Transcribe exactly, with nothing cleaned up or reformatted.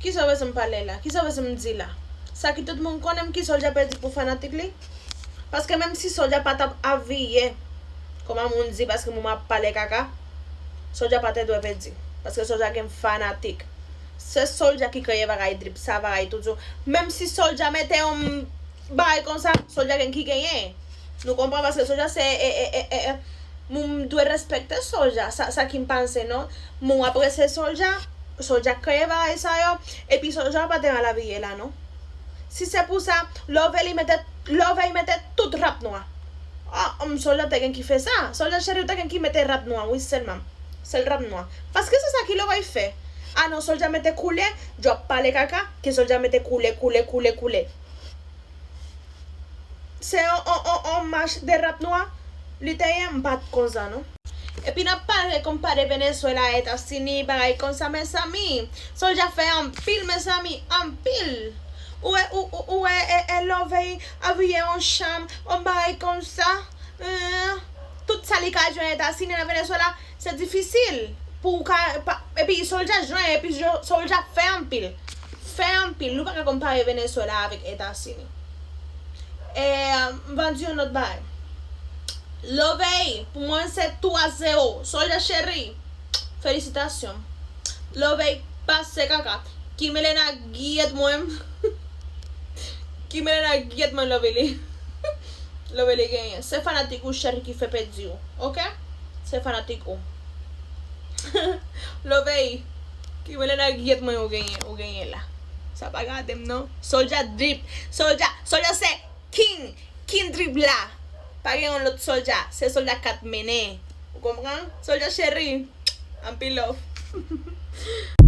Kisa w bezwen m pale la? Kisa w bezwen m di la? Sa ki tout moun konnen m ki Soulja pèdi pou fanatik li? Paske menm si Soulja pa t ap aviye, kòman moun di paske moun ap pale kaka, Soulja pa te dwe pèdi. Paske Soulja gen fanatik. Se Soulja ki kreye bagay drip sa, bagay tout yo. Menm si Soulja mete yon bagay konsa, Soulja gen ki genyen. Nou konprann paske Soulja se e, e, e, e, e, moun dwe respekte Soulja. Sa, sa ki m panse non. Moun apresye Soulja, Soulja kreye bagay sa yo. Epi Soulja pa te mal abiye la non. Si se pou sa, Lovely mete, Lovely mete tout rap nwa. Ah, um, Soulja te gen ki fè sa. Soulja cheri ou te gen ki mete rap nwa, wi sèlman. Sèl rap nwa. Paske se sa ki Lovely fè. Ah non, Soulja mete koulè, djòb pale kaka, ke Soulja mete koulè, koulè, koulè, koulè. Se on, on, on, on mach de rap nwa li te ye, m pa t konn sa non. Epi n ap pale konpare Venezuela a Etazini, bagay konsa, mezanmi. Soulja fè anpil, mezanmi, anpil. Ou wè, ou, ou, ou wè, e, e, Lovely abiye yon chanm, yon bagay konsa. Eh, tout sa li ka jwenn Etazini nan Venezuela, se difisil pou w ka, pa, epi Soulja jwenn, epi Soulja fè anpil. Fè anpil. Nou pa ka konpare Venezuela avèk Etazini. E, m va di yon lòt bagay. Lovely, pou mwen se twa zewo. Soulja cheri, felisitasyon. Lovely pase kaka. Kimelena gyèt mwen. Kimelena gyèt mwen Lovely. Lovely genyen. Se fanatik ou cheri ki fè pèdi w. Oke? Se fanatik ou. Lovely. Kimelena gyèt mwen ou genyen, ou genyen la. Sa pa gade m non. Soulja drip. Soulja, Soulja se king. King drip la. Pa gen yon lòt Soulja. Se Soulja k ap mennen. Ou konprann? Soulja cheri. Anpil love.